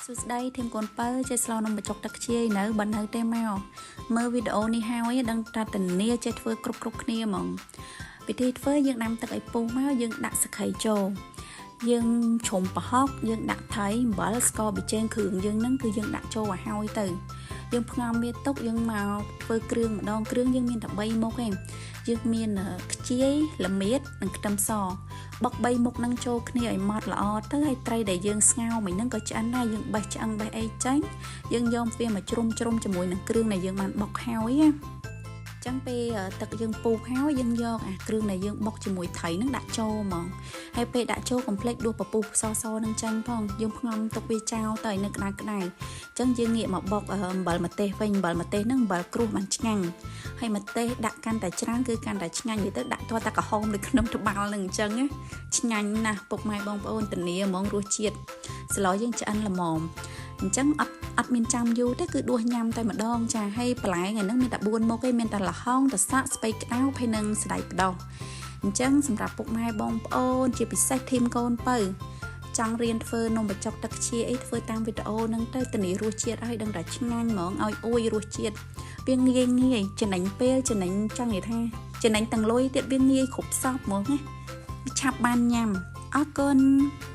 សួស្តីធីមកូនពៅចេះស្លនំបញ្ចុកទឹកខ្ជាយនៅបើនៅទេមកមើលវីដេអូនេះហើយដឹងថាតានាចេះធ្វើគ្រប់គ្រប់គ្នាហ្មងវិធីធ្វើយើងដាំទឹកឲ្យពុះមកយើងដាក់សក្ខីចូលយើងជ្រុំប្រហុកយើងដាក់ថៃអំបិលស្ករប៊ីចេងគ្រឿងយើងហ្នឹងគឺយើងដាក់ចូលឲ្យហើយទៅយើងផ្ងំវាទុកយើងមកធ្វើគ្រឿងម្ដងគ្រឿងយើងមានតែ3មុខឯងយើងមានខ្ជាយល្មៀតនិងខ្ទឹមសបុក3មុខហ្នឹងចូលគ្នាឲ្យម៉ត់ល្អទៅហើយត្រីដែលយើងស្ងោរមិញហ្នឹងក៏ឆ្អិនដែរយើងបេះឆ្អឹងបេះអីចេញយើងយកវាមកជ្រុំជ្រុំជាមួយនឹងគ្រឿងដែលយើងបានបុកហើយណាចឹងពេលទឹកយើងពុះហើយយើងយកអាគ្រឿងដែលយើងបុកជាមួយត្រីហ្នឹងដាក់ចូលហ្មងហើយពេលដាក់ចូលកុំភ្លេចដួសពពុះសសនឹងចាញ់ផងយើងផ្ងំទុកវាចោលទៅឲ្យនៅក្តៅក្តៅចឹងយើងងាកមកបុកអំបិលម្ទេសវិញអំបិលម្ទេសហ្នឹងអំបិលគ្រួសបានឆ្ងាញ់ហើយម្ទេសដាក់កាន់តែច្រើនគឺកាន់តែឆ្ងាញ់និយាយទៅដាក់ទាល់តែក្រហមនៅក្នុងត្បាល់ហ្នឹងអញ្ចឹងណាឆ្ងាញ់ណាស់ពុកម៉ែបងប្អូនធានាហ្មងរសជាតិស្លយើងឆ្អិនល្មមអញ្ចឹងអត់អត់មានចាំយូរទេគឺដួសញ៉ាំតែម្ដងចាហើយបន្លែថ្ងៃហ្នឹងមានតែ4មុខឯងមានតែល្ហុងតសាក់ស្ពៃក្តៅហើយនិងសណ្តែកបណ្ដុះអញ្ចឹងសម្រាប់ពុកម៉ែបងប្អូនជាពិសេសធីមកូនពៅចង់រៀនធ្វើនំបញ្ចុកទឹកខ្ជាយអីធ្វើតាមវីដេអូហ្នឹងទៅធានារសជាតិឲ្យដឹងតែឆ្ងាញ់ហ្មងឲ្យអួយរសជាតិវាងាយងាយចំណេញពេលចំណេញចង់និយាយថាចំណេញទាំងលុយទៀតវាងាយគ្រប់សពហ្មងណាវាឆាប់បានញ៉ាំអរគុណ។